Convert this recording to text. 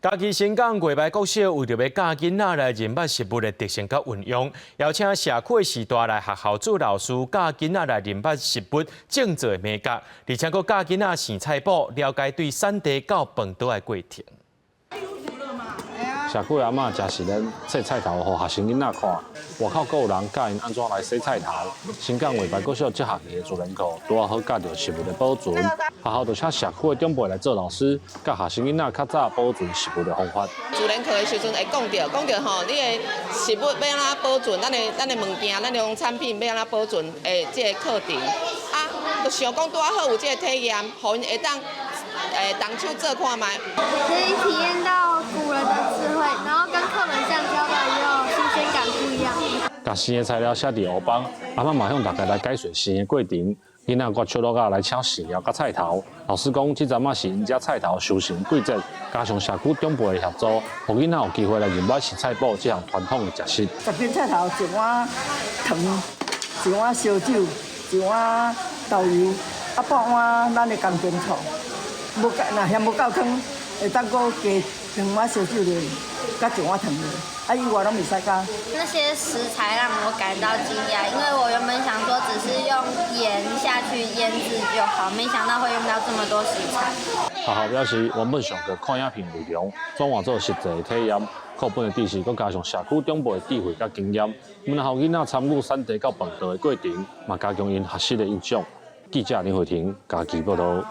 嘉義伸港月屄國小為著欲教囡仔來認捌食物的特性佮營養，邀請社區的序大來學校做老師，教囡仔來認捌食物種植的眉角，而且閣教囡仔生菜脯，了解對產地到飯桌的過程。社區阿嬤誠熟練切菜頭，予學生囡仔看。外口閣有人教𪜶按怎來洗菜頭。伸港月屄國小這學期的自然課，拄仔好教著食物的保存。學校就請社區的長輩來做老師，教學生囡仔較早保存食物的方法。自然課的時陣會講著，講著吼，你的食物欲按怎保存，咱的物件，咱的農產品欲按怎保存的這个課程。啊，就想講拄仔好有這个體驗，予𪜶會當動手做看覓。可以體驗到古人的智慧，然後跟課本上教的又新鮮感不一樣。共生的材料寫佇烏板，阿嬤嘛向大家來解說生的過程。囡仔割手橐仔來搶豉料佮菜頭。老師講，這陣仔是𪜶遮菜頭收成季節，加上社區長輩的協助，予囡仔有機會來認捌生菜脯這項傳統的食食。10斤菜頭，一碗糖，一碗燒酒，一碗豆油，啊半碗咱的工程醋。無夠，若嫌無夠湯，會當閣加兩碗燒酒落去，佮一碗糖落。啊，以外攏袂使加。那些食材讓我感到驚訝，因為我原本想說只是用鹽下去醃製就好，沒想到會用到這麼多食材。學校表示，原本上課看影片內容，轉換做實際的體驗，課本的知識，閣加上社區長輩的智慧佮經驗，予囡仔參與產地到飯桌的過程，嘛加強𪜶學習的印象。記者林慧婷嘉義報導。